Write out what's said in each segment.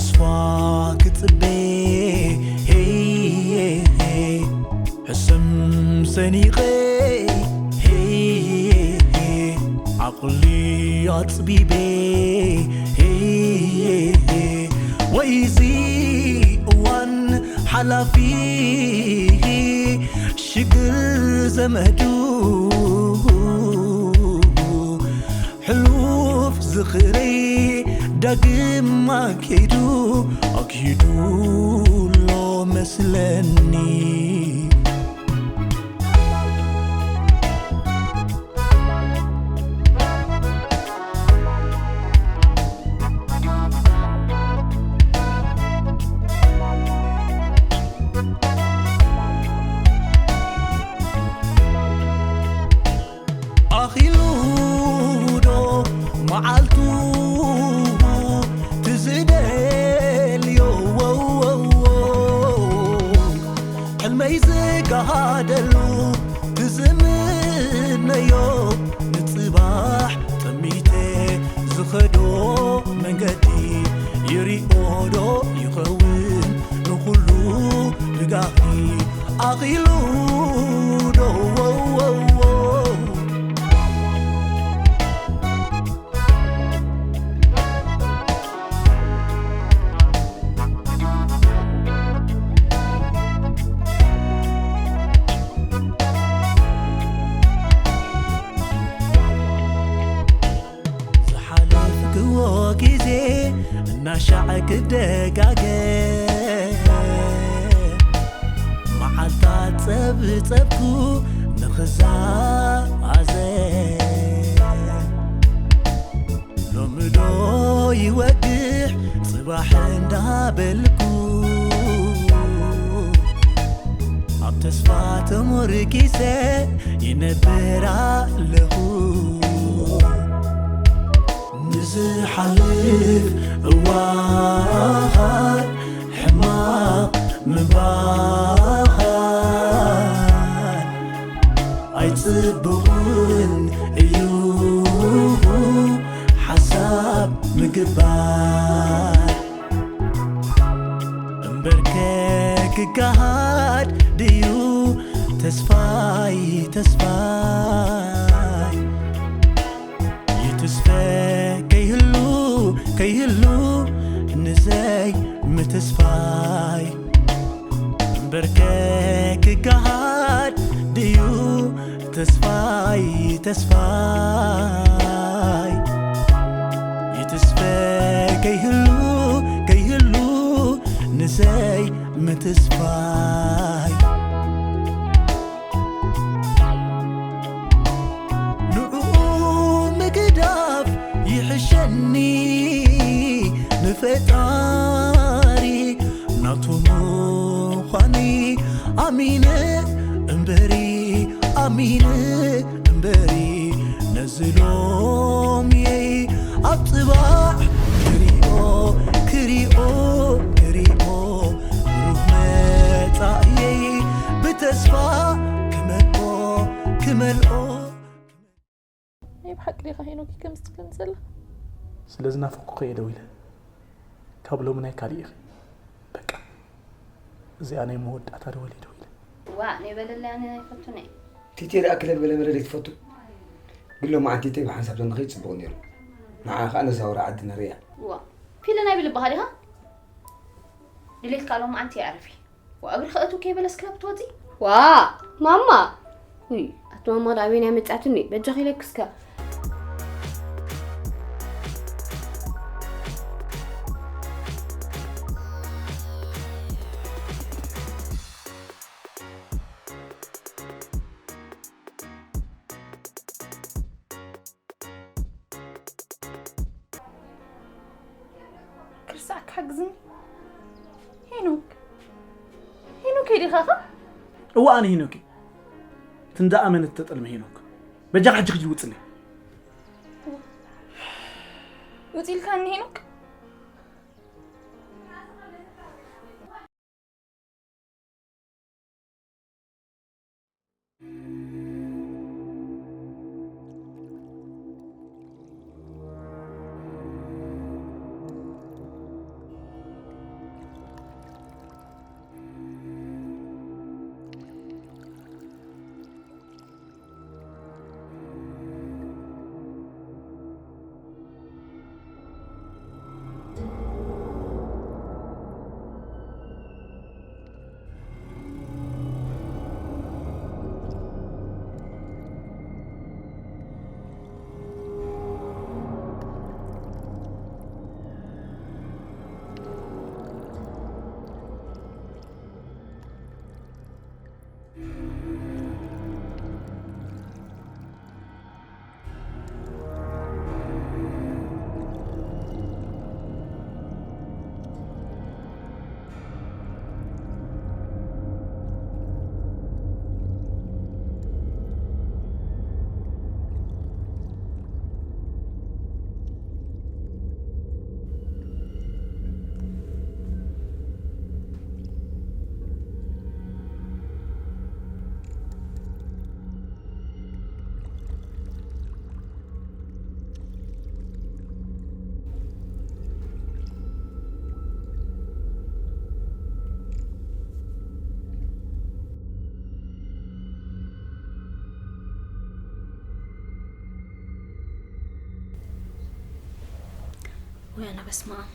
ተስፋ ክጽበ፣ ሄይ፣ ሕሰም ሰኒቐ፣ ሄይ፣ ዓቕሊ ኣጽቢበ፣ ሄይ፣ ወይዚ እዋን ሓላፊ፣ ሽግር ዘመዱ፣ ሕሉፍ ዝኽረይ ዳግም ኣኪዱ፣ ኣኪዱ ኣሎ መስለኒ። ኣኺሉ ዶ መዓልቱ ትዝደልዮ፣ ሕልመይ ዝጋሃደሉ ትዝምነዮ፣ ንጽባሕ ጠሚተ ዝኸዶ መንገዲ ይሪኦ ዶ ይኸውን ንኹሉ ብጋሂ? ኣኺሉ ዶ ዝሓለፍክዎ ግዜ እናሻዕ ክደጋገም፣ መዓልታት ጸብጸብኩ ንኽዛዘም። ሎሚ ዶ ይወግሕ ጽባሕ እንዳበልኩ፣ ኣብ ተስፋ ተሞርኪሰ ይነብር ኣለኹ። ንዝሓልፍ እዋን ሕማቕ ምባል ኣይጽቡቕን እዩ፣ ሓሳብ ምግባር። እምበርከ ክገሃድ ድዩ ተስፋይ፣ ተስፋይ? ይትስፈ ከይህሉ፣ ከይህሉ ንዘይ ምትስፋይ። እምበርከ ክገሃድ ድዩ ተስፋይ፣ ተስፋይ? ይትስፈ ከይህሉ፣ ከይህሉ ንዘይ ምትስፋይ። ንዕኡ ምግዳፍ ይሕሸኒ፣ ንፈጣሪ ናቱ ምዃነይ ኣሚነ እምበሪ፣ ኣሚነ እምበሪ፣ ነዚ ሎምየይ ኣብ ጽባሕ ክሪኦ፣ ክሪኦ፣ ክሪኦ፣ ብሩህ መጻእየይ ብተስፋ ክመልኦ፣ ክመልኦ። ናይ ብሓቂ ዲኻ ሄኖክ ከምዚ ትብለኒ ዘለኻ? ስለ ዝናፈቅኩኺ እየ ደው ኢለ። ካብ ሎሚ ናይ ካልእ ኢኺ። በቃ፣ እዚኣ ናይ መወዳእታ ደወል እየ ደው ኢለ። ዋእ፣ ናይ በለለይ ኣነ ኣይፈቱን እየ። ቲቲ ደኣ ክለል በለ መለለይ ትፈቱ? ግን ሎማዓንቲ ቲቲ ብሓንሳብ ተንኸይድ ጽቡቕ ነይሩ። ንዓኣ ከኣ ነዛ ወረ ዓዲ ነርእያ። ዋእ፣ ፊለ ናይ ብልብኻ ዲኻ? ድሌትካ ሎማዓንቲ የዕርፊ። ወእግሪ ከእቱ ከይበለስ ክለብ ትወጺ? ዋ፣ ማማ! ውይ፣ ኣቲ ማማ ደኣ ኣበየናይ መጻትኒ? በጃኺ ኢለኪ እስከ። ክርስዓካ ሓግዝኒ። ሄኖክ። ሄኖክ ዲኻኻ? እወ፣ ኣነ ሄኖክ እየ። እቲ እንዳ ኣመነት ተጠልመ ሄኖክ። በጃኻ ሕጂ ክጂ ውፅለይ። ውፅ ኢልካኒ ሄኖክ? ኣነ በስመ ኣብ።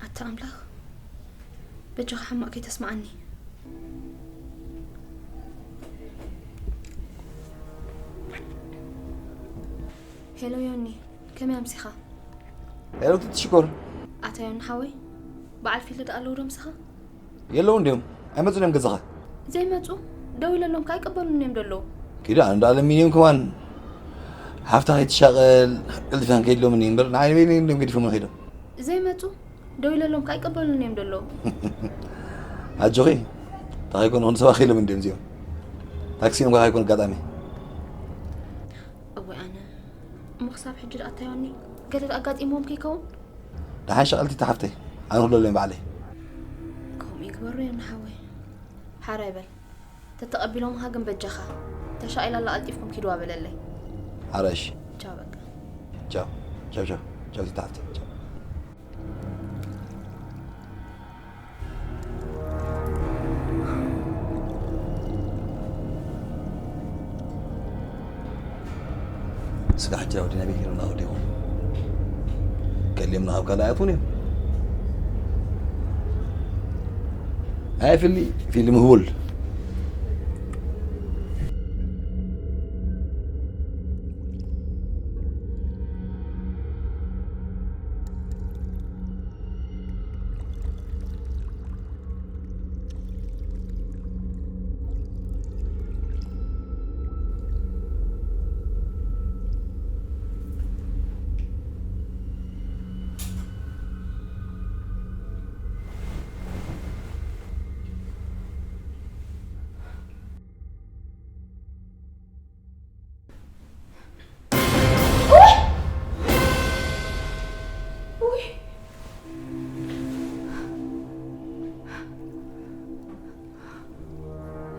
ኣታ ኣምላኽ፣ በጃኻ ሕማቕ ከይተስምዓኒ። ሄሎ ዮኒ፣ ከመይ ኣምሲኻ? ሄሎ ቲቲ ሽኮር። ኣታ ዮኒ ሓወይ፣ በዓል ፊልድ ኣለዉ ዶ ምሳኻ? የለውን ድዮም? ኣይመጹን እዮም ገዛኻ? ዘይመጹ? ደው ኢለሎም ከኣ ኣይቅበሉን እዮም ደለዉ። ኪዳ እንዳ ኣለሚንዮም ከማን ሓፍታ ከይትሻቐል ቀልጢፈን ከይድሎም እኒ እምበር ንዓይ በይነይ እንድዮም ገዲፎም ከይዶም። ዘይመጹ? ደው ኢለሎም ከኣ ኣይቅበሉን እዮም ደለዉ። ኣጆኺ። እንታይ ከይኮኑ ንሰባ ኪሎም እንድዮም እዚኦም። ታክሲ እዮም ከይኮኑ ኣጋጣሚ። እወ ኣነ እሞ ክሳብ ሕጂ ደኣ ኣታ ዮኒ ገለ ኣጋጢምዎም ከይከውን? ደሓን ሸቐልቲ ተሓፍተይ ኣነ ክለለዮም ባዕለይ። ከምኡ ይግበሩ እዮም ንሓወይ። ሓራይ በል። ተተቐቢሎምኻ ግን በጃኻ ተሻቒላ ኣላ ቀልጢፍኩም ኪድዋ በለለይ። ሓራይ እሺ። ቻው በቃ። ቻው ቻው ቻው ቻው ተሓፍተይ ቻው። ስጋ ሕጂ ኣውዲና ቤት ሄሮና ኣውዲኹም ገሊኦም ናብ ካልእ ኣያቱን እዮም። ኣይ ፊሊ ፊሊ ምህቡል።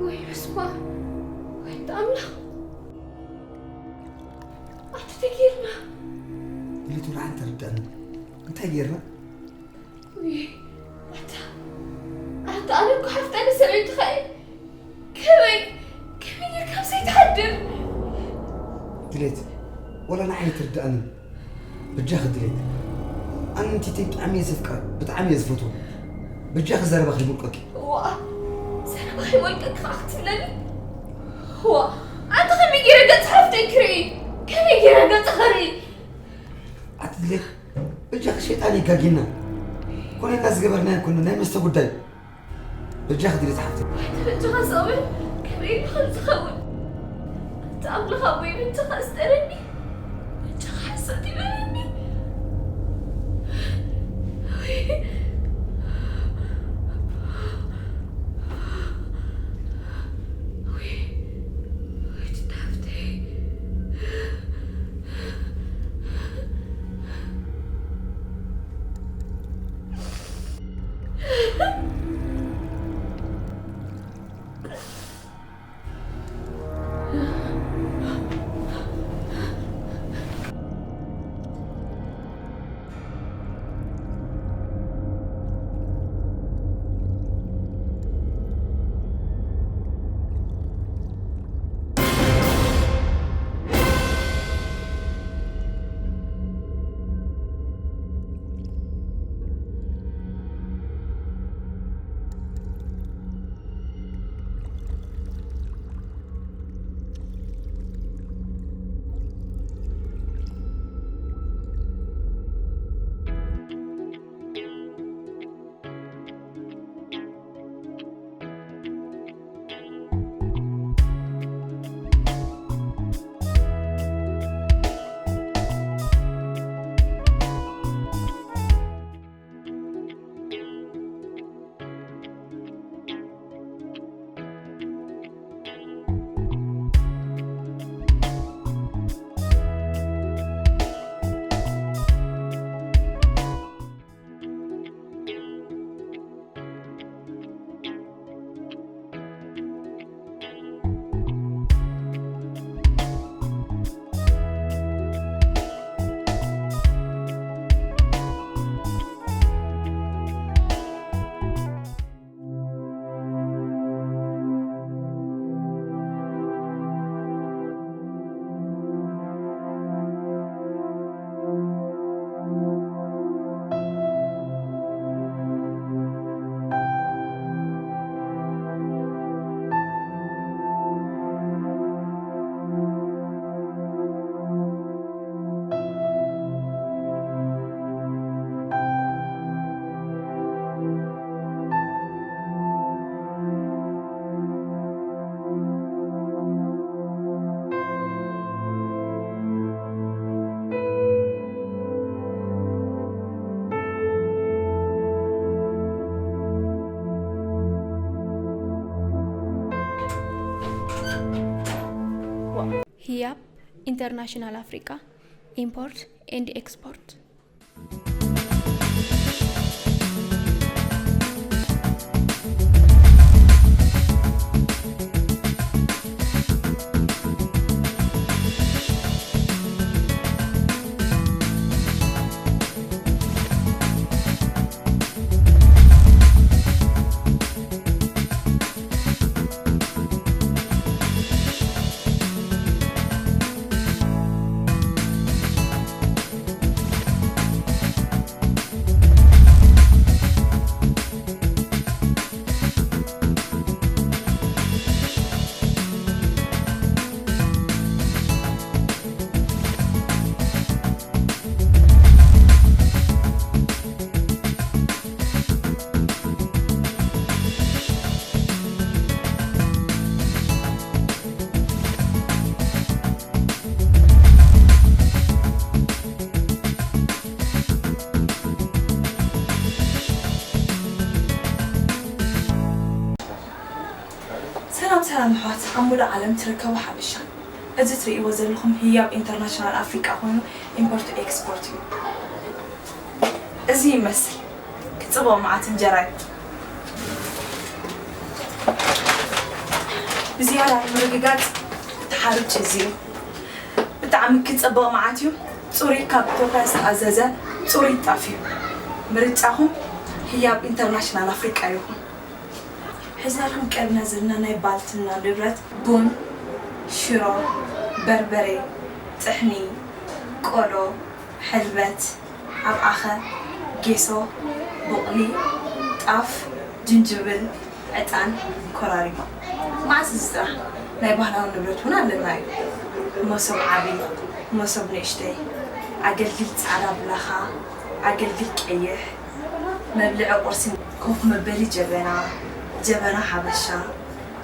ወይ በስመ ኣብ ወይ ኣምላኽ ኣቲ ተጌርና ኢሉ ትብልዓን ተርድኣኒ እንታይ ጌርና ውይ ኣታ ኣታ ኣነ እኮ ሓፍታ ንሰበይትኻ እየ ከመይ ከመይ ጌርካ ምሳይ ትሓድር ድሌት ወላ ንዓይ ትርድኣኒ በጃኺ ድሌት ኣነ ንቲቲ ብጣዕሚ እየ ዘፍቅራ ብጣዕሚ እየ ዝፈትዋ በጃኺ ዘረባ ከይሞልቀኪ ዋ ዘረባ ከይሞልቀኪ ከዓ ክትብለኒ ዋ ኣንተ ከመይ ገይረ ገጽ ሓፍተይ ክርኢ ከመይ ገይረ ገጽ ክርኢ ኣቲ ድሌት በጃኺ ሸይጣን ይጋጊና ኮነ እንዳዝገበርናዮ ኩሉ ናይ መስተ ጉዳይ በጃኺ ድሌት ሓፍተይ በጃኻ ሰብን ከመይ ኢሉ ከም ዝኸውን ኣንተ ኣምላኽ ኣቦይ በጃኻ ስጠረኒ በጃኻ ሓሶት ይበለኒ ኢንተርናሽናል ኣፍሪቃ፣ ኢምፖርት ኤንድ ኤክስፖርት። ሰላም ሰላም ኣሕዋት ኣብ ሙሉእ ዓለም ትርከቡ ሓበሻ። እዚ ትርእይዎ ዘለኹም ህያብ ኢንተርናሽናል ኣፍሪቃ ኮይኑ ኢምፖርት ኤክስፖርት እዩ። እዚ ይመስል ክጽብቕ መዓት እንጀራ እዩ። ብዝያዳ ንምርግጋጽ እቲ ሓርጭ እዚ እዩ። ብጣዕሚ ክጽብቕ መዓት እዩ። ጽሩይ ካብ ኢትዮጵያ ዝተኣዘዘ ጽሩይ ጣፍ እዩ። ምርጫኹም ህያብ ኢንተርናሽናል ኣፍሪቃ ይኹን። ሒዝናልኩም ቀሪብና ዘለና ናይ ባልትና ንብረት ቡን፣ ሽሮ፣ በርበሬ፣ ጥሕኒ፣ ቆሎ፣ ሕልበት፣ ኣብኣኸ፣ ጌሶ፣ ቡቕሊ፣ ጣፍ፣ ጅንጅብል፣ ዕጣን፣ ኮራሪማ። መዓስ እዚ ጥራሕ ናይ ባህላዊ ንብረት እውን ኣለና እዩ። መሶብ ዓቢ፣ መሶብ ንእሽተይ፣ ኣገልግል ጻዕዳ ብላኻ፣ ኣገልግል ቀይሕ፣ መብልዒ ቁርሲ፣ ኮፍ መበሊ ጀበና፣ ጀበና ሓበሻ፣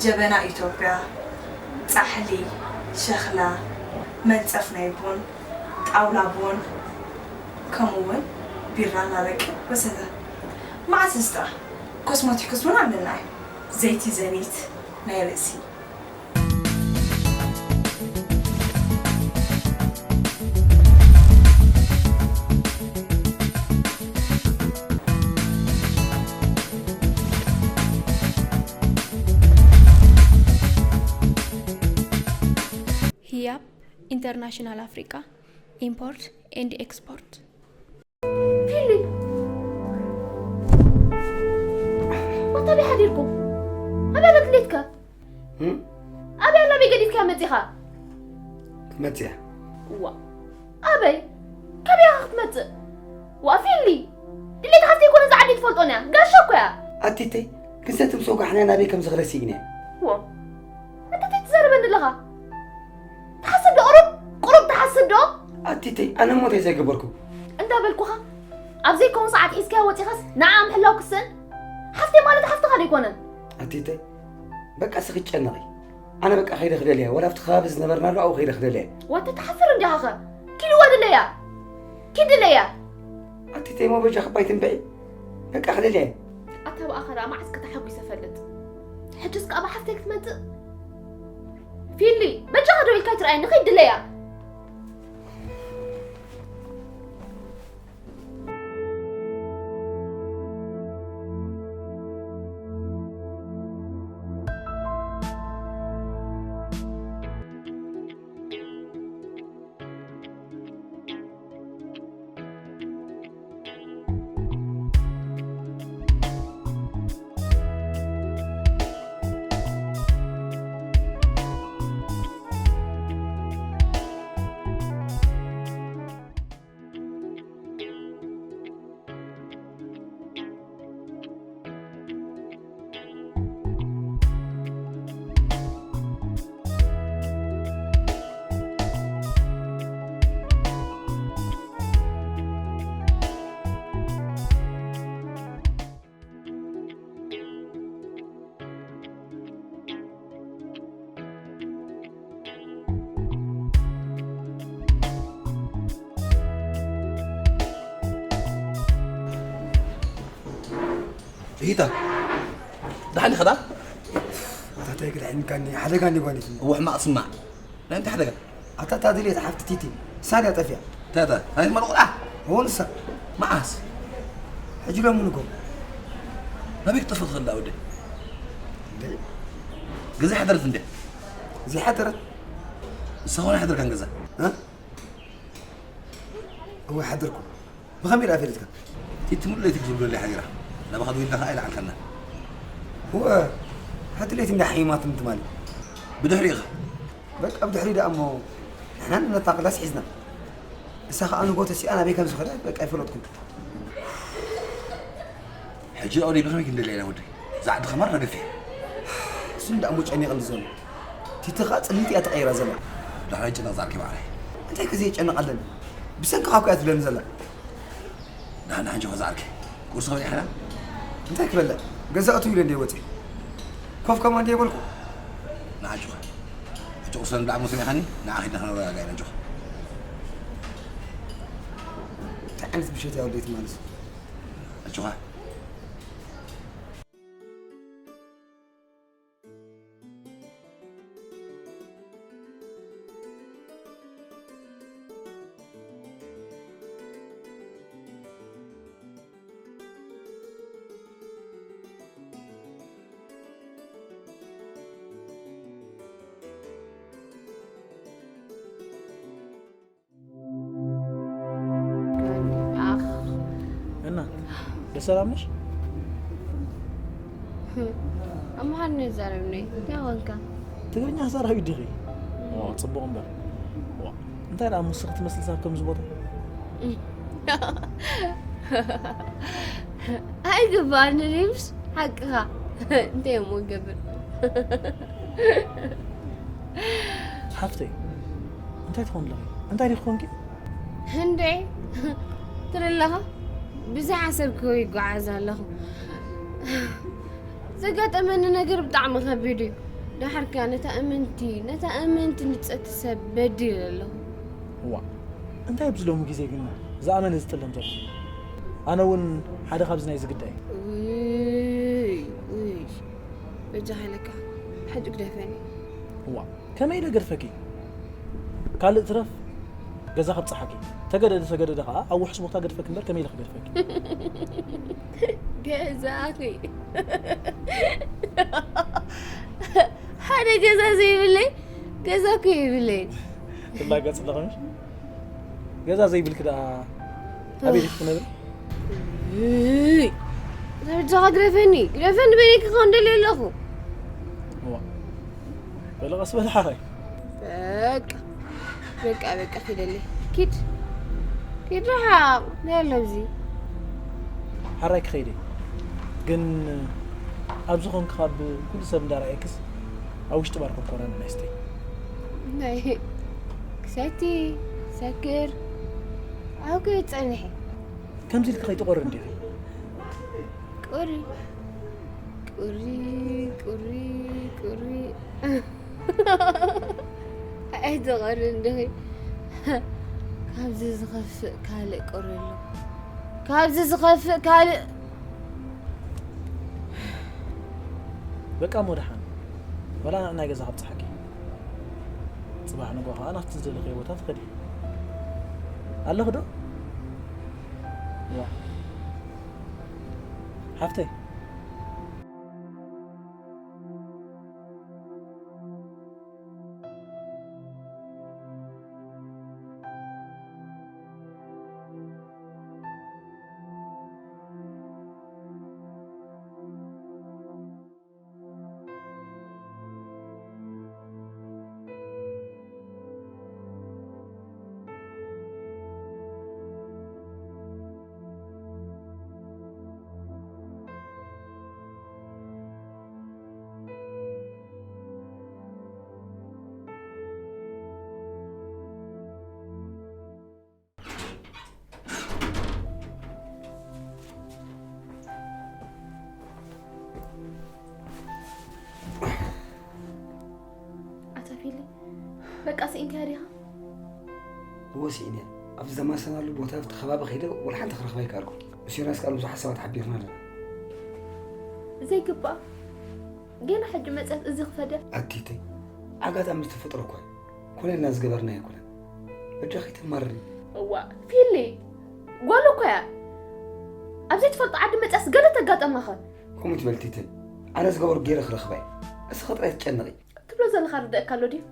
ጀበና ኢትዮጵያ፣ ጻሕሊ፣ ሸኽላ፣ መንጸፍ ናይ ቡን፣ ጣውላ ቡን፣ ከምኡ እውን ቢራን ኣረቅን ወዘተ። መዓስ እዚ ጥራሕ ኮስሞቲክስ እውን ኣለና እዩ። ዘይቲ ዘኒት ናይ ርእሲ። ህያብ ኢንተርናሽናል ኣፍሪቃ ኢምፖርት ኤንድ ኤክስፖርት። ፊሊ፣ ኣታ ኣበይ ሓዲርኩም? ኣበይ ኣላ ድሌትካ? እም? ኣበይ ኣላ ኣበይ ገዲፍካ መጺኻ? መጺኣ። እዋ፣ ኣበይ? ካበይ ኢኻ ክትመጽእ? ዋ ፊሊ፣ ድሌት ሃፍተይ ኮነ እዛ ዓዲ ትፈልጦን እያ። ጋሻ እኮ እያ። ኣቲተይ፣ ግን ሰቲ ምስ ወጋሕናያ ናበይ ከም ዝኽደ ስኢነ። ዎ፣ ኣቲተይ ትዛረበኒ ኣለኻ? ትሓስብ ዶ ቁሩብ? ቁሩብ ትሓስብ ዶ? ኣቲተይ፣ ኣነ እሞ እንታይ ዘይገበርኩ? እንዳበልኩኻ፣ ኣብ ዘይከውን ሰዓት ሒዝካያ ወጺኻስ ንዓ ምሕላው ክስእን? ሓፍተይ ማለት ሓፍትኻ ዶ ኣይኮነን? ኣቲተይ፣ በቃ እስኺ ጨነቒ። ኣነ በቃ ከይደ ክደልያ፣ ወላ ኣብቲ ከባቢ ዝነበርናሉ ኣብኡ ከይደ ክደልያ። ዋተ ትሓፍር እንዲኻ ኸ? ኪድ ወድለያ። ኪድ ድለያ። ኣቲተይ እሞ በጃኺ እባ ኣይትንብዒ። በቃ ክደልያ እየ። ኣታ ብኣኻ ደኣ መዓስ ክተሓጒሰ እፈልጥ? ሕጅስ ከኣ ብሓፍተይ ክትመጽእ? ፊሊ፣ በጃኻ ደው ኢልካ ኣይትርኣየኒ፣ ኺድ ድለያ። ሂታ፣ ደሓን ኢኻ ዳ? ታታይ ክድሕንካኒ፣ ሓደጋ እንዲ ጓኒትኒ። እወ፣ ሕማቕ ስማዕ። ናይ እንታይ ሓደጋ? ኣታ እታ ድሌት ሓፍቲ ቲቲ ሳድያ ጠፊያ። ታታ ናይ መርቑ ኣ ሆንሳ መዓስ? ሕጂ ሎም ንጎ ናበይ ክትጠፍእ ትኽእል ዳ ወደይ? ገዛ ሓደረት እንደ ዘይሓደረት ንስኻ ኾነ ሓደርካን ገዛ እ? እወ ሓደርኩ። ብኸመይ ደኣ ፈሊጥካ? ቲቲ ሙሉ ለይቲ ክትብሎ ለይ ሓዲራ ናባኻ ደዊልና ኸኣ ኣይለዓልካና። እወ ሓንቲ ለይቲ እንዳ ሓሚማትኒ ትማሊ። ብድሕሪኡ ኸ? በቃ ብድሕሪኡ ደኣ እሞ ንሕና ነታ ክላስ ሒዝና። እሳ ኸኣ ንጎ ተሲኣ ናበይ ከም ዝኸደት በቃ ኣይፈለጥኩን። ሕጂ ኣውደይ ብኸመይ ክንደልያ ኢና ወደይ? እዛ ዓዲ ኸማር ረገፊ። እሱ እንዳ እሞ ጨኒቕኒ ዘሎ። ቲቲ ኸኣ ጽልምቲ እያ ተቐይራ ዘላ። ዳሕራይ ጨነቕ ዛርኪ ባዕለይ። እንታይ ከ ዘየጨንቕ ኣለኒ? ብሰንክኻ እኮ እያ ትብለኒ ዘላ። ደሓን ደሓን ጆኸ ዝዓርከይ ቁርሲ ከበሊዕና እንታይ ክበልዕ ገዛ እትው ኢለ እንደ ወፅእ ኮፍ ከማ እንደ በልኩ ንዓ ጆኸ እቲ ቁርሲ ንብላዕ ሞ ሰሚዕኻኒ ንዓ ኺድና ክነረጋጋ ኢና ጆኸ እንታይ ዓይነት ምሸት እያ ወደይቲ ማለት ጆኸ እና ብሰላም ነሽ? ኣምሓርኛ ይዛረብ ነይ እንታይ ኾንካ? ትግርኛ ዛራቢ ዲኺ? ዋ ጽቡቕ እምበር። ዋ እንታይ ደኣ ሙስኺ ትመስልስ ኣብ ከምዚ ቦታ? ኣይግባኣኒ ሪምስ ሓቅኻ እንታይ እሞ ገብር ሓፍተይ እንታይ ትኾን ኣለኺ? እንታይ ዲኺ ኮንኪ? እንዴ ትርለኻ ብዘይሓሰብክዎ ይጓዓዝ ኣለኹ። ዘጋጠመኒ ነገር ብጣዕሚ ከቢድ እዩ። ደሓር ከኣ ነታ እምንቲ ነታ እምንቲ ንጸቲ ሰብ በዲለ ኣለኹ። እዋ እንታይ ኣብዚ ሎሚ ግዜ ግን ዝኣመነ ዝጥለም ዘሎ? ኣነ እውን ሓደ ካብዚ ናይዚ ግዳይ። ውይ ውይ በጃኻ ኢለካ ሕጂ ግደፈኒ። እዋ ከመይ ኢለ ገድፈኪ? ካልእ ትረፍ ገዛ ከብጽሓኪ። ተገደደ ተገደደ ከኣ ኣብ ውሑስ ቦታ ገድፈኪ እምበር ከመይ ኢለ ክገድፈኪ? ገዛኺ ሓደ ገዛ ዘይብለይ ገዛ እኮ የብለይን። ትላገጽ ኣለኺ ምሽ? ገዛ ዘይብልኪ ደኣ ኣበይ ዲኺ ትነብሪ? እይ፣ እዛ በጃኻ ግደፈኒ፣ ግደፈኒ በይነኪ ክኾን ደልየ ኣለኹ። እዋ፣ በለ ቀስ በለ ሓራይ። በቃ፣ በቃ፣ በቃ፣ ኪደለይ። ኪድ፣ ኪድ ርሓቕ፣ እንታይ ኣሎ ኣብዚ? ሓራይ ክኸይደ ግን ኣብዚ ኾንክ ካብ ኩሉ ሰብ እንዳረኣየክስ ኣብ ውሽጢ ባር ኮንኮና ንነስተይ። ናይ ክሰቲ፣ ክሰክር፣ ኣብ ከይት ጸንሐ። ከምዚ ኢልኪ ከይትቆሪ እንዲኺ። ቁሪ ቁሪ ቁሪ ቁሪ ኣይትቐሪ እንዲኺ። ካብዚ ዝኸፍእ ካልእ ቁሪ ኣሎ። ካብዚ ዝኸፍእ ካልእ በቃ እሞ ደሓን ወላ ናይ ገዛ ከብፅሓኪ። ፅባሕ ንግሆ ከዓ ናብቲ ዝደለኽዮ ቦታ ትኸዲ። ኣለኺ ዶ? ዋ ሓፍተይ። ኣታ ፊሊ በቃ ስኢንካያ ዲኻ? እወ ስኢነ እያ። ኣብዚ ዘማሰናሉ ቦታ ኣብቲ ከባቢ ከይደ ወላ ሓንቲ ክረኽባ ኣይከኣልኩን። ምስ ዮናስ ከኣ ንብዙሓት ሰባት ሓቢርና ኣለና። ዘይግባእ ገና ሕጂ መጸት እዚ ክፈደ። ኣቲተይ ኣጋጣሚ ዝተፈጥረ እኳ እዩ። ኮነ ኢልና ዝገበርና ኣይኮነን። በጃኺ ተማርኒ። እዋ ፊሊ፣ ጓል እኮ እያ። ኣብ ዘይትፈልጦ ዓዲ መፅያስ ገለ ተጋጠማኸ? ከምኡ ትበል ቲተይ። ኣነ ዝገበሩ ገይረ ክረኽባ እየ። እስኺ ጥራይ ትጨነቒ። ትብሎ ዘለኻ ርደእካ ኣሎ ድዩ?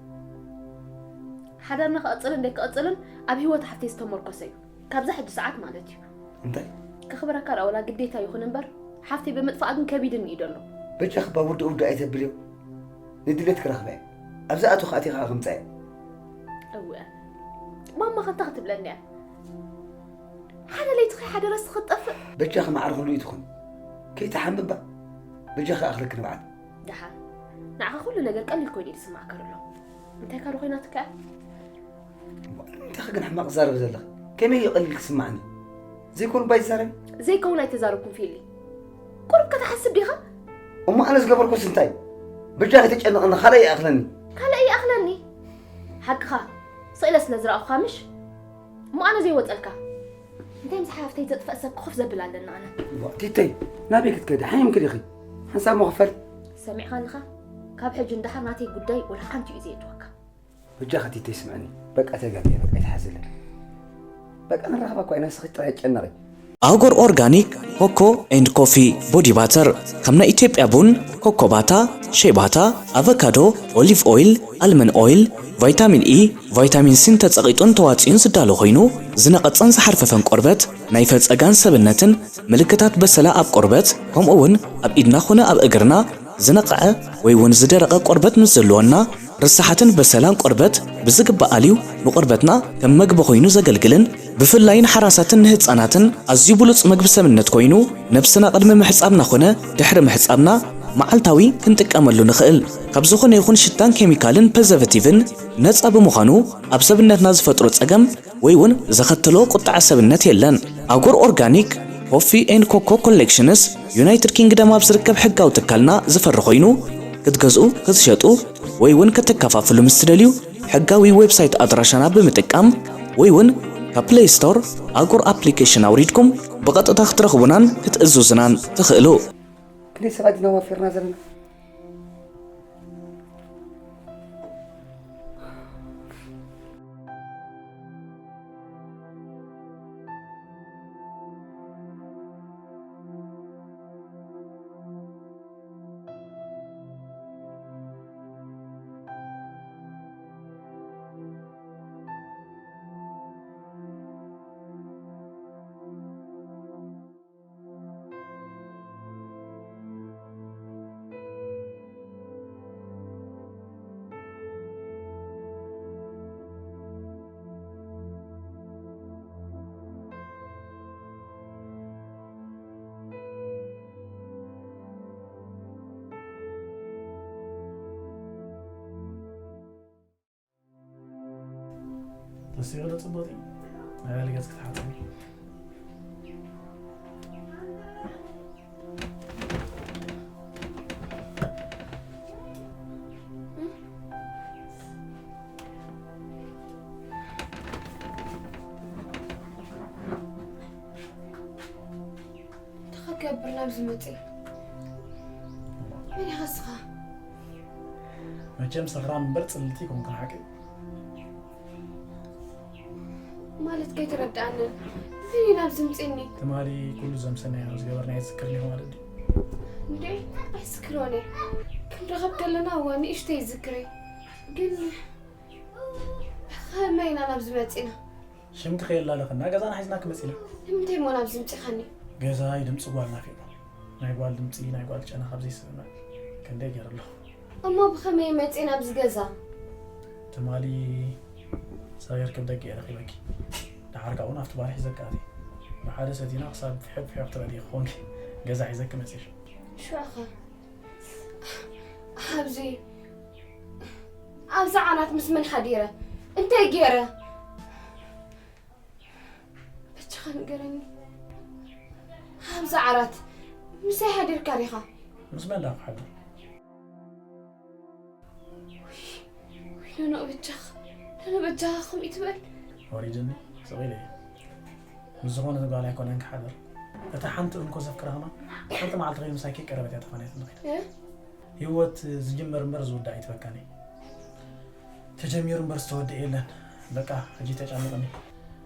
ሓዳርና ክቕፅልን ደይክቕፅልን ኣብ ህይወት ሓፍተይ ዝተመርኮሰ እዩ። ካብዛ ሕጂ ሰዓት ማለት እዩ። እንታይ? ከኽብረካ ደኣ ወላ ግዴታ ይኹን እምበር ሓፍተይ ብምጥፋኣ ግን ከቢድኒ እዩ ዘሎ። በጃኺ እባ ውድእ ውድእ ኣይተብልዮ። ንድሌት ክረኽባ እየ። ኣብዚ ኣቶ ከኣትየ ከዓ ክምፃእ እየ። እወ ማማ ከ እንታይ ክትብለኒ እያ? ሓደ ለይቲ ከይሓደረስ ክትጠፍእ። በጃኺ ማዕረ ኩሉ እዩ ትኹን። ከይትሓምባ። በጃኺ ኣኽለኪ ንብዓት። ደሓን ንዓኻ ኩሉ ነገር ቀሊል ኮይኑ እዩ ዝስማዕካ ዘሎ። እንታይ ካዶ ኮይናትካ እያ? እንታይ ግን ሕማቕ ትዛረቢ ዘለኺ? ከመይ እዩ ቀሊል ክስማዕኒ? ዘይኮኑ ባይ ትዛረቢ? ዘይከውን ኣይተዛረብኩን ፊሊ። ቁሩብ ከተሓስብ ዲኻ? እሞ ኣነ ዝገበርኩስ እንታይ? በጃኺ ተጨነቕኒ ካልእ ይኣኽለኒ። ካልእ ይኣኽለኒ? ሓቅኻ ስቕ ኢለ ስለ ዝረኣኹኻ ምሽ? እሞ ኣነ ዘይወፀልካ እንታይ ምስ ሓፍተይ ዘጥፈእ ሰብ ኮፍ ዘብል ኣለና ኣነ። ቲተይ ናበይ ክትከዲ ሓይምኪ ዲኺ? ሓንሳብ መኽፈል። ሰሚዕኻኒኻ? ካብ ሕጂ ንደሓር ናተይ ጉዳይ ወላ ሓንቲ እዩ ዘየእትወካ። በጃኻ ቲተይ ስምዕኒ። በቃ ተጋግየ በቃ ኣይትሓዝለ። በቃ ንራኸባ እኳ ኢና ንስኺ ጥራይ ጨነቒ። ኣጎር ኦርጋኒክ ኮኮ ኤንድ ኮፊ ቦዲ ባተር ከም ናይ ኢትዮጵያ ቡን፣ ኮኮባታ፣ ሼባታ፣ ኣቨካዶ፣ ኦሊቭ ኦይል፣ ኣልመን ኦይል፣ ቫይታሚን ኢ፣ ቫይታሚን ሲን ተጸቒጡን ተዋጺኡን ዝዳሎ ኮይኑ ዝነቐጸን ዝሓርፈፈን ቆርበት ናይ ፈጸጋን ሰብነትን ምልክታት በሰላ ኣብ ቆርበት ከምኡ እውን ኣብ ኢድና ኾነ ኣብ እግርና ዝነቕዐ ወይ እውን ዝደረቐ ቆርበት ምስ ዘለወና ርሳሓትን በሰላን ቆርበት ብዝግባእ ኣልዩ ንቆርበትና ከም መግቢ ኮይኑ ዘገልግልን ብፍላይ ንሓራሳትን ንህፃናትን ኣዝዩ ብሉፅ መግቢ ሰብነት ኮይኑ ነብስና ቅድሚ ምሕፃብና ኾነ ድሕሪ ምሕፃብና መዓልታዊ ክንጥቀመሉ ንኽእል ካብ ዝኾነ ይኹን ሽታን ኬሚካልን ፐዘቨቲቭን ነፃ ብምዃኑ ኣብ ሰብነትና ዝፈጥሮ ፀገም ወይ እውን ዘኸተሎ ቁጥዐ ሰብነት የለን። ኣጎር ኦርጋኒክ ኮፊ ኤንድ ኮኮ ኮሌክሽንስ ዩናይትድ ኪንግደም ኣብ ዝርከብ ሕጋዊ ትካልና ዝፈሪ ኮይኑ ክትገዝኡ፣ ክትሸጡ ወይ እውን ከተከፋፍሉ ምስ ትደልዩ ሕጋዊ ዌብሳይት ኣድራሻና ብምጥቃም ወይ እውን ካብ ፕሌይ ስቶር ኣጎር ኣፕሊኬሽን ኣውሪድኩም ብቐጥታ ክትረኽቡናን ክትእዝዙናን ትኽእሉ። ክንደይ ሰባት ኢና ወፊርና ዘለና? ተሲኡ ዶ ጽቡቕ እዩ? ናይ ላዕሊ ገጽ ክትሓጽቢ። እንታይ ክገብር ናብዚ መፅእ? መን ኢኻ እስኻ? መቸም ሰኽራም እምበር ጽልልቲ ኣይኮንኩን ሓቂ። ማለት ከይተረድኣንን እንታይ እዩ ናብዚ ምፅእኒ? ትማሊ ኩሉ ዘምሰናዮ ዝገበርናዮ ትዝክርኒ ኢኹ ማለት ድዩ? እንዴ ኣይዝክሮን እየ። ክንራኸብ ከለና እዋ ንእሽተይ ይዝክር እየ። ግን ብኸመይ ኢና ናብዚ መፂና? ሽምኪ ከየላለኽና ገዛና ሒዝናኪ መፂና። ንምንታይ እሞ ናብዚ ምፂኻኒ? ገዛይ ድምፂ ጓል ናፊቑ። ናይ ጓል ድምፂ ናይ ጓል ጨና ካብ ዘይስምዕ ክንደይ ገይረ ኣለኹ። እሞ ብኸመይ መፂእ ናብዚ ገዛ? ትማሊ ሰጊርኪ ብደገ እየ ረኺበኪ። ደሓር ካብኡ ናብቲ ባር ሒዘኪ ኣትየ። ብሓደ ሰቲና ክሳብ ፍሕቕ ፍሕቕ ትበሊ ክኾንኪ ገዛ ሒዘኪ መፂእ። ሽዑ ሽዑኸ ኣብዚ ኣብዚ ዓራት ምስ መን ሓዲረ? እንታይ ገይረ? በጃኻ ንገረኒ። ኣብዚ ዓራት ምሳይ ሓዲርካ ዲኻ? ምስ መን ዳ ክሓድር? ውይ፣ ውይ፣ ኖኖ በጃኻ፣ ኖኖ በጃኻ ከምኡ ትበል። ወሪድኒ፣ ስቕ ኢለ እየ። ምስ ዝኾነት ጓል ኣይኮነን ክሓድር። እታ ሓንቲ እንኮ ዘፍቅራ ከማን ሓንቲ መዓልቲ ከይኑ ምሳይ ከይቀረበት እያ ተፋንያትኒ ከይዳ። እ? ህይወት ዝጅመር እምበር ዝውዳእ ኣይትበካን እዩ። ተጀሚሩ እምበር ዝተወደአ የለን። በቃ ሕጂ ተጨንቕኒ።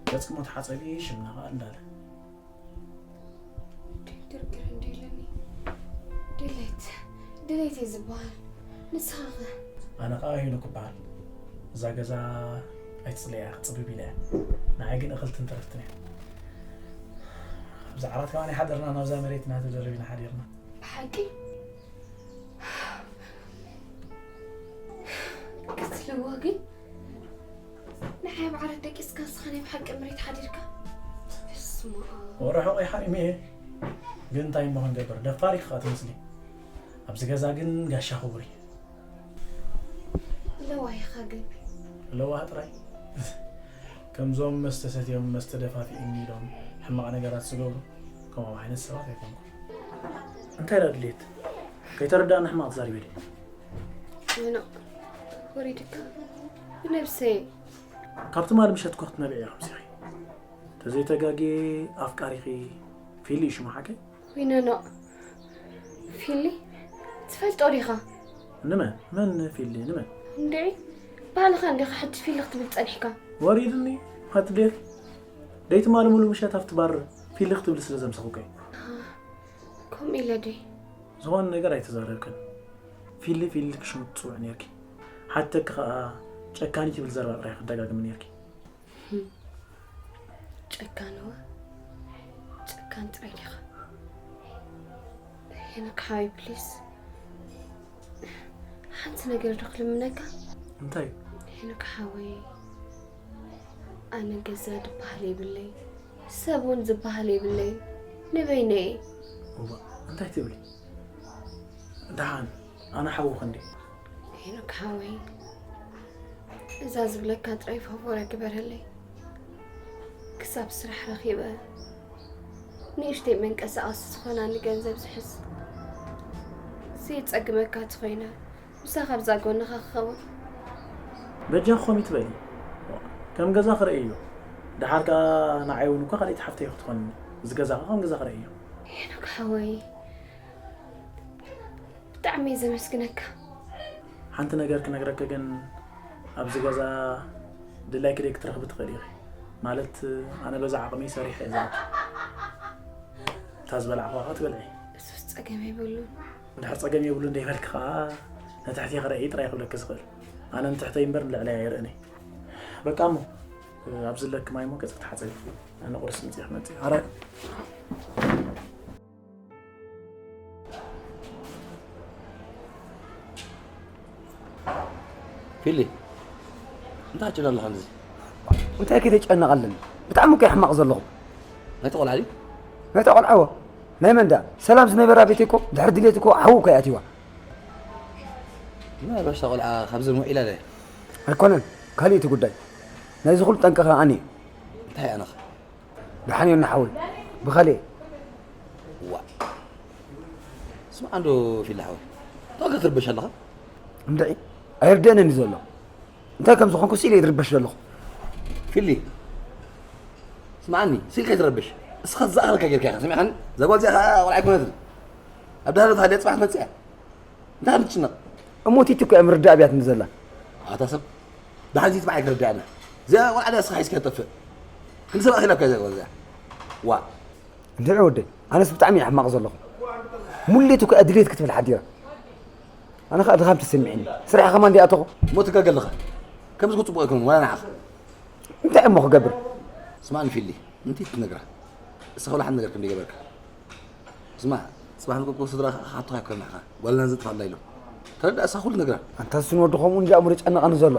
ገጽኪ ሞ ተሓጸቢ፣ ሽምና ኸኣ እንዳለ። ድርድር እንዲለኒ ድሌት ድሌት እዩ ዝበሃል። ንስኻ ኸ? ኣነ ኸኣ ሄኖክ እበሃል። እዛ ገዛ ኣይትጽልያ እያ፣ ክጽብብ ኢለ እያ። ንዓይ ግን እኽልትን ትረፍትን እያ። ኣብዚ ዓራት ከማን ሓደርና፣ ናብዛ መሬት እናተደረቢና ሓዲርና። ብሓቂ ክትልዎ ግን ንሓይ ብዓራት ደቂስካ ንስኻ ናይ ብሓቂ መሬት ሓዲርካ። በስመ ኣብ። ወርሑ ቆይ ሓሪመ እየ። ግን እንታይ እሞ ክንገብር፣ ደፋር ኢኻ ትመስሊ። ኣብዚ ገዛ ግን ጋሻ ክቡር እዩ። ለዋህ ኢኻ ግን። ለዋህ ጥራይ? ከምዞም መስተ ሰትዮም መስተ ደፋፊእኒ ኢሎም ሕማቕ ነገራት ዝገብሩ፣ ከምኦም ዓይነት ሰባት ኣይኮንኩን። እንታይ ደኣ ድሌት? ከይተረዳእና ሕማቕ ትዛሪበ ድዩ? ሄኖክ፣ ወሪድካ ብነብሰይ። ካብ ትማሊ ምሸት እኮ ክትነብዒ ኢኺ ኣምሲኺ። ተዘይተጋግየ ኣፍቃሪኺ ፊሊ እዩ ሽሙ ሓቀይ? ዊኖ ኖ። ፊሊ ትፈልጦ ዲኻ? ንመን? መን ፊሊ? ንመን? እንድዒ ባዕልኻ እንዲኻ ሕጂ ፊሊ ክትብል ጸኒሕካ። ወሪድኒ ኣትዴር። ደይ ትማሊ ሙሉ ምሸት ኣብቲ ባር ፊሊ ክትብሊ ስለ ዘምሰኹከ እዩ። ከምኡ ኢለ ድየ? ዝኾነ ነገር ኣይተዛረብክን። ፊሊ ፊሊ ክሽሙ ትጽውዕ ነርኪ። ሓተኪ ከኣ ጨካኒት ይብል ዘረባ ጥራይ ክደጋግሚ ነርኪ። ጨካንዋ ጨካን ጥራይ ዲኻ? ሄኖክ ሓወይ ፕሊስ ሓንቲ ነገር ዶ ክልምነካ? እንታይ? ሄኖክ ሓወይ ኣነ ገዛ ድበሃል የብለይ፣ ሰብ እውን ዝበሃል የብለይ፣ ንበይነይ እየ። እዋ እንታይ ትብሊ? ደሓን ኣነ ሓውኺ እንዲ። ሄኖክ ሓወይ እዛ ዝብለካ ጥራይ ፋቮረ ግበረለይ። ክሳብ ስራሕ ረኺበ ንእሽተይ መንቀሳቐሲ ዝኾናኒ ገንዘብ ዝሕዝ ዘየጸግመካ ተኾይነ ምሳኻ ኣብዛ ጎንኻ ክኸውን። በጃ ኮሚት በሊ ከም ገዛ ክርእዮ። ደሓር ከኣ ንዓይ እውን እኮ ካልኣይቲ ሓፍተይ ክትኾንኒ። እዚ ገዛ ከኣ ከም ገዛ ክርእዮ። ሄኖክ ሓወይ ብጣዕሚ እየ ዘመስግነካ። ሓንቲ ነገር ክነግረኪ ግን ኣብዚ ገዛ ድላይኪ ደይ ክትረኽቢ ትኽእሊ ኢኺ። ማለት ኣነ በዛ ዓቕመይ ሰሪሐ እየ ዝኣቱ። እታ ዝበላዕኽዋ ከኣ ትበልዒ። እሱስ ጸገም የብሉን። እንድሕር ጸገም የብሉን ደይበልኪ ከኣ ንትሕቲ ክርኢ ጥራይ ክብለኪ ዝኽእል። ኣነ ንትሕተይ እምበር ንልዕለይ ኣይርእን እየ። በቃ እሞ ኣብዚ ለኪ ማይ እሞ ገጽኪ ተሓጸቢ። ኣነ ቁርሲ ምጽእ ክመጽእ። ኣረ ፊሊ እንታይ ትጭነ ኣለኻ ንዚ? እንታይ ከይተጨነቕ ኣለኒ። ብጣዕሚ እኮ እየ ሕማቕ ዘለኹ። ናይቲ ቆልዓ ድዩ? ናይታ ቆልዓዎ። ናይ መን ደኣ? ሰላም ዝነበራ ቤተይ እኮ ድሕሪ ድሌት እኮ ሓዊ እኮ እያ ኣትይዋ። ምናልባሽ እታ ቆልዓ ካብዘን ውዒላ ድያ? ኣይኮነን፣ ካልእ እቲ ጉዳይ። ናይዚ ኩሉ ጠንቂ ኸኣ ኣነ እየ። እንታይ ኣነኸ? ደሓን እዮ እናሓወይ ብኸልኤ። ዋ ስማዕ እንዶ ፊላ ሓወይ እንታይ ክትርበሽ ኣለኻ? እንድዒ ኣይርድአንን እዩ ዘሎ። እንታይ ከም ዝኾንኩ ስኢለ እየ ዝርበሽ ዘለኹ። ፊሊ ስምዓኒ ስኢልካ ኣይትረበሽ። እስኻ ዝኣኸለካ ጌርካ ኢኻ ሰሚዕካኒ? እዛ ጓል እዚኣ ኸዓ ቆልዓ ኣይኮነትን። ኣብ ዳህሎ ተሃልያ ፅባሕ ትመፅእ እያ። እንታይ ክትጭነቕ? እሞ ቲቲ እኮ እያ ምርዳእ ኣብያትኒ ዘላ። ኣታ ሰብ ደሓን ቲቲ ብዓይ ክርዳእና። እዚኣ ቆልዓ ድያ እስኻ ሒዝካ ትጠፍእ? ክንዲ ሰብ ኣኺላካ እዚኣ ቆልዓ እዚኣ። ዋእ። እንድዒ ወደይ ኣነስ ብጣዕሚ እየ ሕማቕ ዘለኹ። ሙሌት እኮ እያ ድሌት ክትብል ሓዲራ። ኣነ ኸዓ ድኻም ተሰሚዕኒ። ስራሕ ከማን ድኣ ኣተኹ። እሞ ትጋገ ኣለኻ። ከምዚ ክፅቡቕ ኣይኮነን ዋላ ንዓኻ። እንታይ እሞ ክገብር? ስማዕኒ ፊሊ፣ ምንታይ ትነግራ? እስኻ ወላ ሓንቲ ነገር ከም ዘይገበርካ። ስማዕ፣ ጽባሕ ንቁልቁል ስድራኻ ክሓቱኻ ኣይኮነን ንዓኻ። ጓልና ዘጥፋላ ኢሎም። ተረዳእ፣ እስኻ ኩሉ ትነግራ። ኣንታ እሱ ንወዲ ከምኡ እንድዩ ኣእምሮ ይጨንቐኒ ዘሎ።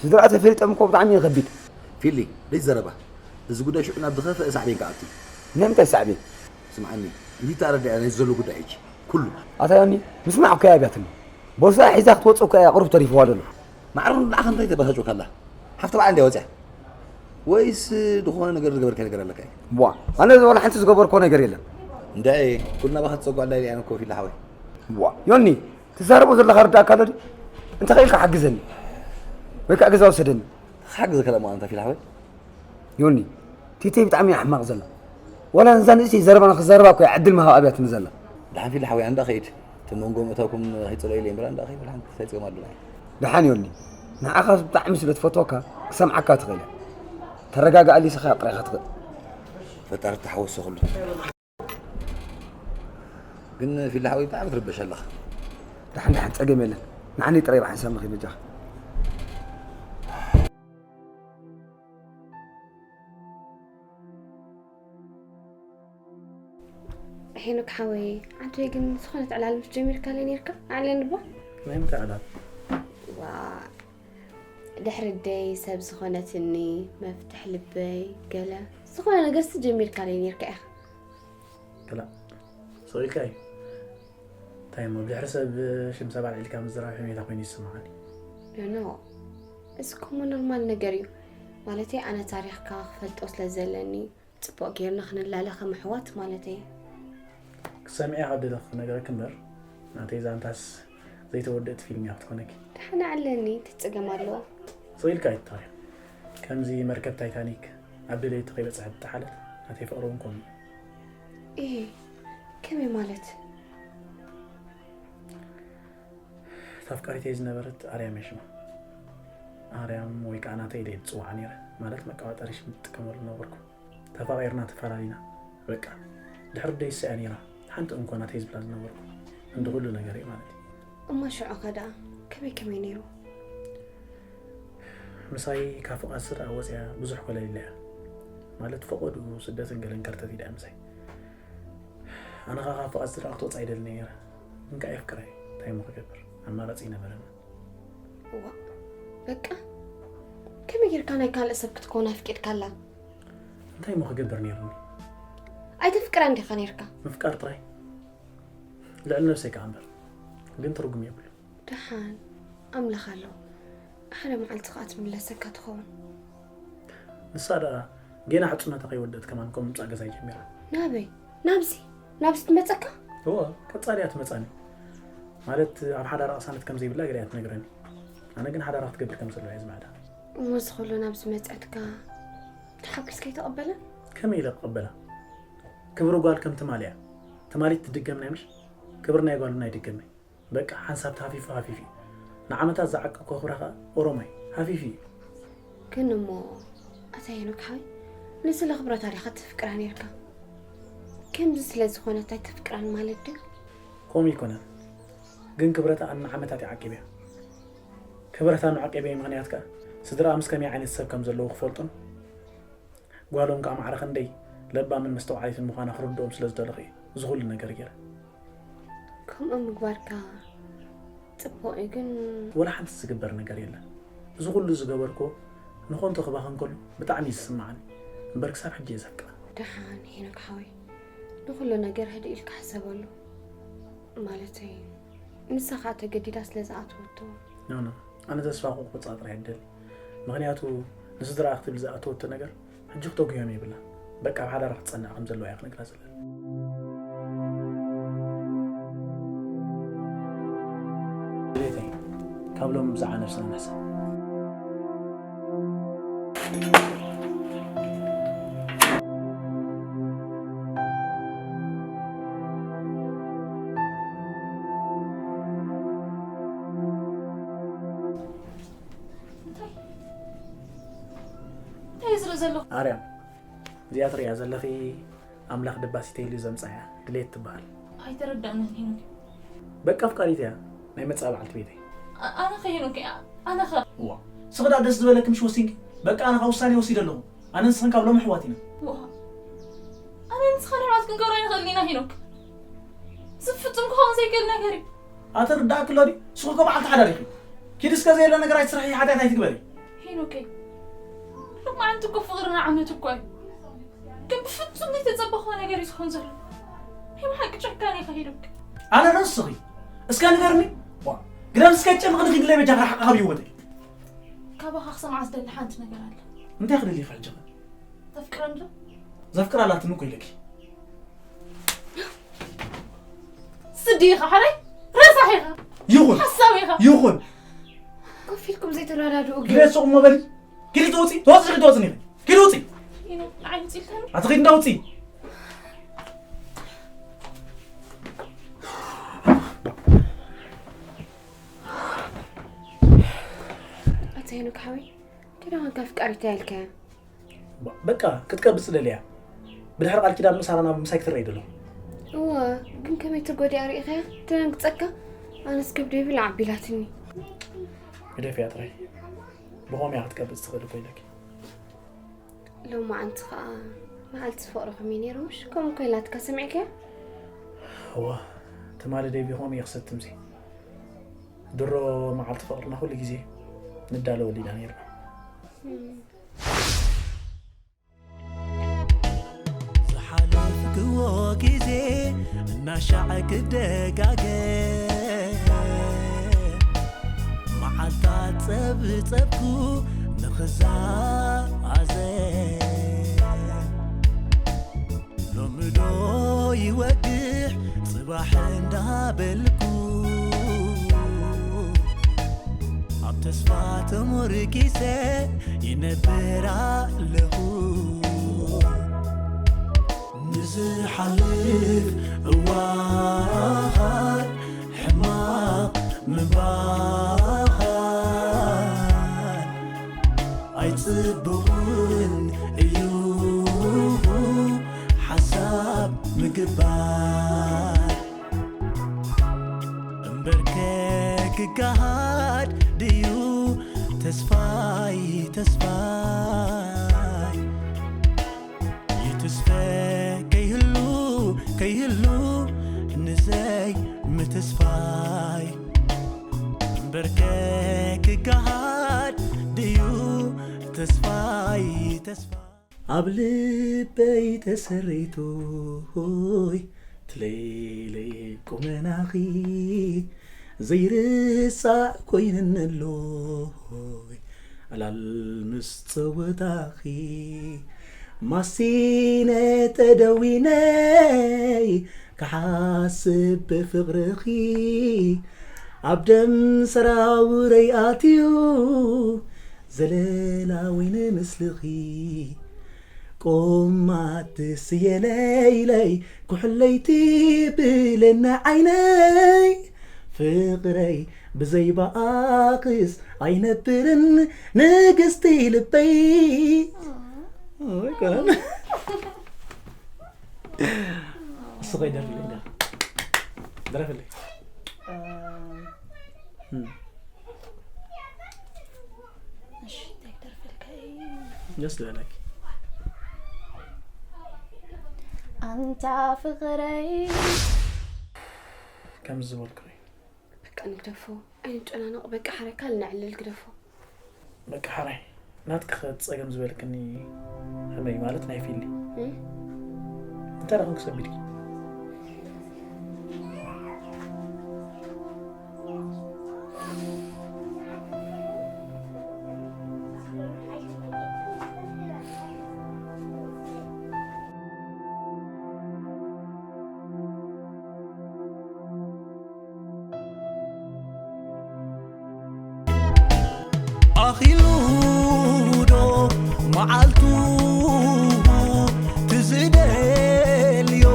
ስድራ ተፈሊጦም እኮ ብጣዕሚ እዩ ከቢድ። ፊሊ፣ ደይ ዘረባ። እዚ ጉዳይ ሽዑ ናብ ዝኸፍአ ሳዕቤን ክኣቱ እዩ። ናይ ምንታይ ሳዕቤን? ስምዓኒ፣ እንድዩ ተረዳእ ናይዚ ዘሎ ጉዳይ ሕጂ። ኩሉ። ኣታ ዮኒ፣ ምስማዕ እኮ እያ ኣብያትኒ። ቦርሳኣ ሒዛ ክትወጽእ እኮ እያ ቁሩብ ተሪፍዋ ዘሎ። ማዕረ ንዓኻ እንታይ ተበሳጭወካ ኣላ? ሓፍቲ በዓል እንድያ ወጽያ? ወይስ ዝኾነ ነገር ዝገበርካዮ ነገር ኣለካ እዩ? ቧ፣ ኣነ ዋላ ሓንቲ ዝገበርኩዎ ነገር የለን። እንድዒ፣ ኩልና ባኻ ትጸጉ ኣላ ኢለ እየ ኣነ እኮ ፊላ ሓወይ። ቧ፣ ዮኒ፣ ትዛረቦ ዘለኻ ርዳእካ ኣሎ ድዩ? እንተ ኽኢልካ ሓግዘኒ። ወይ ከዓ ገዛ ውሰደኒ። ክሓግዘካ ደኣ እሞ ኣንታ ፊላ ሓወይ። ዮኒ፣ ቲተይ ብጣዕሚ እያ ሕማቕ ዘላ። ዋላ ነዛ ንእሽተይ ዘረባና ክዛረባ እኮ እያ ዕድል ምሃብ ኣብያትኒ ዘላ። ደሓን ፊሊ ሓወይ ኣንዳ ኸይድ። እቲ መንጎ ምእታውኩም ከይጸልኦ ኢለ እምበር ኣንዳ ኸይድ ወላ ሓንቲ እንታይ ጸገም ኣሎ ናይ። ደሓን ዮኒ። ንዓኻ ብጣዕሚ ስለ ትፈትወካ ክሰምዓካ ትኽእል እያ። ተረጋጋእ ኣሊስኻ ጥራይ ኢኻ ትኽእል። ፈጣሪ ተሓወሶ ኩሉ። ግን ፊላ ሓወይ ብጣዕሚ ትርበሽ ኣለኻ። ደሓን ደሓን ጸገም የለን። ንዓኒ ጥራይ ብሓንሳብ ንኺድ በጃኻ። ሄኖክ ሓወይ፣ ዓንተይ ግን ዝኾነት ዕላል ምስ ጀሚርካለይ ነይርካ? ኣዕለኒ እባ። ናይ ምንታይ ዕላል? ዋ፣ ድሕሪ ደይ ሰብ ዝኾነትኒ፣ መፍትሕ ልበይ፣ ገለ ዝኾነ ነገርሲ ጀሚርካለይ ነይርካ ኢኻ። ክላእ፣ ስቕ ኢልካ እዩ። እንታይ እሞ፣ ብድሕሪ ሰብ ሽም ሰብ ኣልዒልካ ምዝራብ ሕሜታ ኮይኑ ይስምዓኒ። ኖ፣ ኖ። እዚ እኮ እሞ ኖርማል ነገር እዩ። ማለተይ፣ ኣነ ታሪኽካ ክፈልጦ ስለ ዘለኒ፣ ጽቡቕ ጌርና ክንላለ ከም ኣሕዋት ማለተይ። ክሰምዕያ ካብ ደለኹ ክነግረኪ እምበር፣ ናተይ ዛንታስ ዘይተወደአት ፊልም እያ ክትኮነኪ። ደሓን ኣለኒ፣ እንታይ ጸገም ኣለዎ? ስቕ ኢልካ ኣይትታርዮ። ከምዚ መርከብ ታይታኒክ ኣብ ደለይቱ ከይበጽሐት እተሓለት፣ ናተይ ፍቕሪ እውን ከምኡ። ኤ፣ ከመይ ማለት? እታ ኣፍቃሪተይ ዝነበረት ኣርያም እያ ሽማ። ኣርያም ወይ ከዓ ናተይ ኢለ እየ ዝፅውዓ ነይረ። ማለት መቀባጠሪ ሽም ዝጥቀመሉ ነበርኩ። ተፋቒርና ተፈላሊና። በቃ። ድሕሪ ደይሳ እያ ነይራ። ሓንቲ እንኮ ናተይ ዝብላ ዝነበርኩ። እንዲ ኩሉ ነገር እዩ ማለት እዩ። እሞ ሽዑ ኸ ደኣ ከመይ ከመይ ነይሩ? ምሳይ ካብ ፍቓድ ስድራ ወፂኣ ብዙሕ ኮለል ኢላ እያ። ማለት ፈቐድኡ ስደትን ገለን ከርተት ኢላ እያ ምሳይ። ኣነ ኸዓ ካብ ፍቓድ ስድራ ክትወፅእ ኣይደልን ነይረ። ግን ከዓ የፍቅራ እየ። እንታይ እሞ ክገብር? ኣማራፂ ኣይነበረንን። እዋ፣ በቃ፣ ከመይ ጌርካ ናይ ካልእ ሰብ ክትከውን ኣፍቂድካላ? እንታይ እሞ ክገብር ነይሩኒ? ኣይተፍቅራን ዲኻ ነይርካ? ምፍቃር ጥራይ። ልዕሊ ነብሰይ ከዓ እምበር። ግን ትርጉም የብሉን። ደሓን፣ ኣምላኽ ኣሎ። ሓደ መዓልቲ ኸዓ ትምለሰካ ትኸውን። ንሳ ደኣ ጌና ሕጽነታ ከይወደት ከማን ከም ምምጻእ ገዛይ ጀሚራ። ናበይ? ናብዚ? ናብዚ ትመጸካ? እወ፣ ቀጻሊ እያ ትመጻኒ። ማለት፣ ኣብ ሓዳራ ቅሳነት ከም ዘይብላ ገለ እያ ትነግረኒ። ኣነ ግን ሓዳራ ክትገብር ከም ዘለዋ እየ ዝምዕዳ። እሞ እዚ ኹሉ ናብዚ መጽኣትካ ተሓጒስካ ኣይተቐበለን? ከመይ ኢለ ክቕበላ? ክብሪ ጓል ከም ትማል እያ። ትማሊት ትድገም ናይ ምሽ? ክብሪ ናይ ጓል እውን ኣይድገምን። በቃ ሓንሳብ ተሃፊፉ ሃፊፉ እዩ። ንዓመታት ዝዓቀብኮ ክብራ ኸኣ ኦሮማይ ሃፊፉ እዩ። ግን እሞ ኣታ ሄኖክ ሓወይ፣ ንስለ ክብረታ ዲኻ ተፍቅራ ነይርካ? ከምዚ ስለ ዝኾነት ኣይተፍቅራን ማለት ድዩ? ከምኡ ኣይኮነን። ግን ክብረታ ኣነ ንዓመታት እየ ዓቂበያ። ክብረታ ንዓቂበይ ምኽንያት ከኣ ስድራኣ ምስ ከመይ ዓይነት ሰብ ከም ዘለዉ ክፈልጡን ጓሎም ከኣ ማዕረ ክንደይ ለባምን መስተውዓሊትን ምዃና ክርድኦም ስለ ዝደለኹ እየ እዚ ኩሉ ነገር ገይረ። ከምኡ ምግባርካ ጽቡቕ እዩ፣ ግን ወላ ሓንቲ ዝግበር ነገር የለን። እዚ ኩሉ ዝገበርኩዎ ንኾንቶ ክባኽን ከሎ ብጣዕሚ እዩ ዝስምዓኒ። እምበር ክሳብ ሕጂ እየ ዘፍቅራ። ደሓን ሄኖክ ሓወይ፣ ንኹሉ ነገር ህድእ ኢልካ ሕሰበሉ። ማለተይ፣ ንሳ ኸኣ ተገዲዳ ስለ ዝኣተወቶ። ኖ፣ ኖ፣ ኣነ ተስፋ ክቑርጻ ጥራይ እየ ዝደሊ። ምኽንያቱ ንስድራኣ ክትብል ዝኣተወቶ ነገር ሕጂ ክተጉህዮም የብላን። በቃ ኣብ ሓዳራ ክትጸንዕ ከም ዘለዋ እየ ክነግራ ዘለኒ። ድሌተይ፣ ካብ ሎሚ ብዛዕባ ነብስና ንሕሰብ። እንታይ? እንታይ እዩ ዝርኢ ዘለኹ? ኣርያም፣ እዚኣ ትርእያ ዘለኺ ኣምላኽ ደባሲተይ ኢሉ ዘምጻ እያ፣ ድሌት ትበሃል። ኣይተረዳእናን ሄኖክ። በቃ ኣፍቃሪት እያ፣ ናይ መጻ በዓልቲ ቤተይ። ኣ-፣ ኣነ ኸ ሄኖክ፣ ኣ-፣ ኣነ ኸ? እዋ፣ ስኺ ደኣ ደስ ዝበለኪ ምሽ ወሲንኪ? በቃ ኣነ ኸኣ ውሳኔ ወሲደ ኣለኹ። ኣነ ንስኽን ካብ ሎሚ ኣሕዋት ኢና። ዋ፣ ኣነ ንስኻን ኣሕዋት ክንገብሮ ኣይንኽእልን ኢና ሄኖክ። እዚ ፍጹም ክኸውን ዘይክእል ነገር እዩ። ኣተርዳእኪ ኣሎ ድዩ? ስኺ እኮ በዓልቲ ሓዳር ኢኺ። ኪዲ እስከ ዘየለ ነገር ኣይትስርሒ፣ ሓጢኣት ኣይትግበሪ። ሄኖከይ፣ ሎማዓንቲ እኮ ፍቕርና ዓመት እኮ እዩ። ግን ብፍጹም ዘይተጸበኽዎ ነገር እዩ ዝኸውን ዘሎ። ናይ ብሓቂ ጨካን ኢኻ ሄኖክ። ኣነ ዶ ንስኺ? እስከ ንገርኒ። ዋ፣ ግደፍ እስከ ጨንቕንኺ ግለይ በጃኻ ሓቕኻ ብህይወተይ። ካባኻ ክሰምዓ ዝደሊ ሓንቲ ነገር ኣለ። እንታይ ክደሊ ኢኺ ሕጂ? ተፍቅረኒ ዶ? ዘፍቅር ኣላትኒ እኮ ኢለኪ። ስዲ ኢኻ፣ ሓራይ ረሳሕ ኢኻ። ይኹን። ሓሳዊ ኢኻ። ይኹን። ኮፍ ኢልኩም ዘይተረዳድኡ ግን። ግደ ሱቕ እሞ በሊ። ኪዲ ትወፂ፣ ትወፂ፣ ኪዲ ትወፂ፣ ኪዲ ውፂ። ኢኖ፣ ንዓይ ውፂ ኢልካኒ? ኣቲ ኪዲ እንዳ ውፂ። ሄኖክ ሓወይ፣ እንታይ ደኣ ኮንካ ኣፍቃሪተይ ኣልካያ? ባ-፣ በቃ ክትቀብጽ ደልያ። ብድሕሪ ቃል ኪዳን ምሳና ናብ ምሳይ ክትረኣይ ደሎ። እወ፣ ግን ከመይ ተጎዲኣ ርኢኻያ? ትደንግጸካ? ኣነስ ከብደይ ብላዕ ኣቢላትኒ። ግደፍያ ጥራይ። ብኸምኡ እያ ክትቀብጽ ትኽእል እኮ ኢለኪ። ሎማዓንቲ ኸኣ መዓልቲ ፍቕርኹም እዩ ነይሩ፣ ምሽ? ከምኡ እኮ ኢላትካ ሰሚዕካያ? እወ፣ ትማሊ ደይ ብኸምኡ እየ ክሰትምሲ። ድሮ መዓልቲ ፍቕርና ኩሉ ግዜ ንዳለወሉ ኢና ነይርና። እም። ዝሓለፍክዎ ግዜ እናሻዕ ክደጋገም፣ መዓልታት ጸብጸብኩ ንኽዛዘም። ሎሚ ዶ ይወግሕ ጽባሕ እንዳበልኩ፣ ኣብ ተስፋ ተሞርኪሰ ይነብር ኣለኹ። ንዝሓልፍ እዋን ሕማቕ ምባል ኣይጽቡቕን እዩ፣ ሓሳብ ምግባር። እምበርከ ክገሃድ ድዩ ተስፋይ፣ ተስፋይ? ይትስፈ ከይህሉ፣ ከይህሉ ንዘይ ምትስፋይ። እምበርከ ክገሃድ ድዩ ተስፋይ፣ ተስፋይ? ኣብ ልበይ ተሰሪቱ፣ ሆይ፣ ትለይለይ ቁመናኺ ዘይርሳዕ ኮይንኒ ኣሎ፣ ሆይ፣ ዕላል ምስ ጸወታኺ። ማሲነ ተደዊነይ ክሓስብ ብፍቕርኺ፣ ኣብ ደም ሰራውረይ ኣትዩ ዘለላ ወይኒ ምስልኺ። ቆማት ስየ ለይለይ ኩሕለይቲ ብለኒ ዓይነይ፣ ፍቕረይ ብዘይ ብኣኽስ ኣይነብርን ንግስቲ ልበይ። ኦይ፣ ከን። እስኺ ደርፍለይ እንዳ። ደረፍለይ። እም። እም። እሺ፣ እንታይ ክደርፈልካ እየ? ደስ ዝበለኪ። ኣንታ ፍቕረይ። ከምዚ ዝበልኩ እዩ። በቃ ንግደፎ፣ ኣይንጨናነቕ፣ በቃ ሓረካ ልነዕልል ግደፎ። በቃ ሓራይ፣ ናትኪ ኸ ጸገም ዝበልክኒ ከመይ ማለት ናይ ፊሊ? እም? እንታይ ደኣ ኮንኪ ሰቢድኪ? ኣኺሉ ዶ መዓልቱ ትዝደልዮ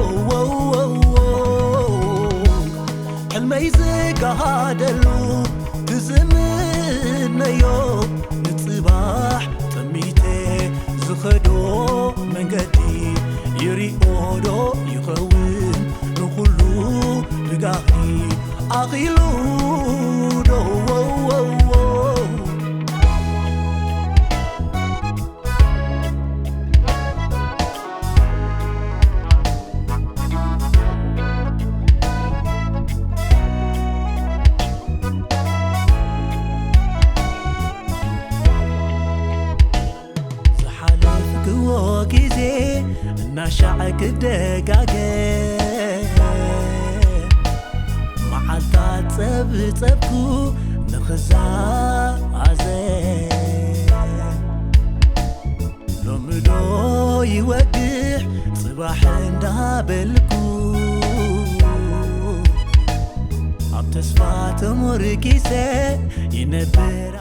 ሕልመይ ዝጋሃደሉ ትዝምነዮ ንጽባሕ ጠሚተ ዝኸዶ መንገዲ ይሪኦ ዶ ይኸውን ንኹሉ ብጋኺ ኣኺሉ ዶ ዝሓለፍክዎ ግዜ እናሻዕ ክደጋገም መዓልታት ጸብጸብኩ ንኽዛዘም ሎሚ ዶ ይወግሕ ጽባሕ እንዳበልኩ ኣብ ተስፋ ተሞርኪሰ ይነብር።